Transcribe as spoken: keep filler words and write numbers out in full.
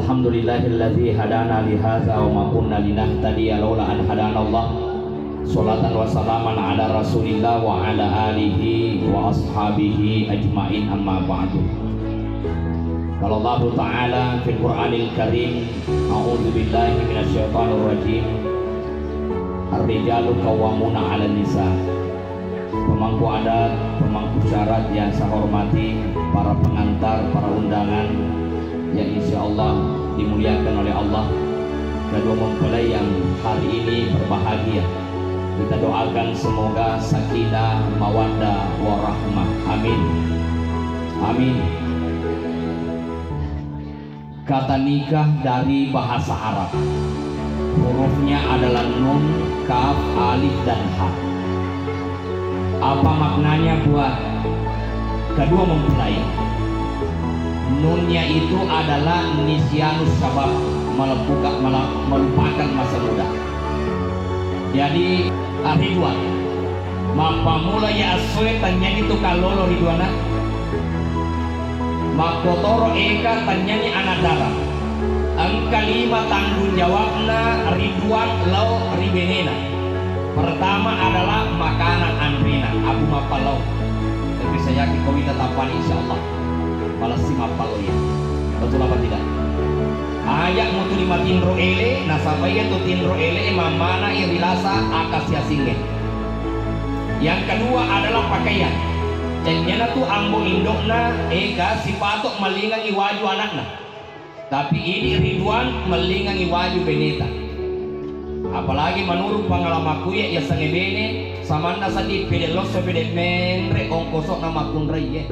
Alhamdulillahilladzi hadana lihadza wa ma kunna linahtadiya laula an hadanallah. Sholatan wa salaman ala Rasulillah wa ala alihi wa ashabihi ajmain, amma ba'du. Qala Allahu ta'ala fil Qur'anil Karim, a'udzu billahi minasy syaithanir rajim. Ar-rijalu qawwamuna 'alan nisa. Pemangku adat, pemangku syarat yang saya hormati, para pengantar, para undangan yang insya Allah dimuliakan oleh Allah, kedua mempelai yang hari ini berbahagia. Kita doakan semoga sakinah, mawaddah, warahmah. Amin. Amin. Kata nikah dari bahasa Arab. Hurufnya adalah nun, kaf, alif, dan ha. Apa maknanya buat kedua mempelai? Nunnya itu adalah nisyanus syabab, melepuka-, mela-, melupakan masa muda. Jadi, ah, Ridwan, mappammula iya essoe, tenniani tu kallolo Ridwana. Makkotoro Eka, tenniani anak dara. Engka lima tanggung jawabna Ridwan lao ri benena. Pertama adalah makanan anrena, Abu Mappallau. Tapi saya yakin kau kita tampani, insya Allah. Malessi mappallo iya. Betul apa tidak? Aja' mutu lima tinro ele, nasaba iya tu tinro ele mammanai ri lasa akasia singe. Yang kedua adalah pakaian. Tenniana tu ambo indokna Eka sipato' mellingangi waju anakna. Tapi idi Ridwan mellingangi waju beneta. Apalagi menurut pengalamanku iya, iya sange bene, samanna seddi pede losso pede menre ongkosokna makkunrai ye.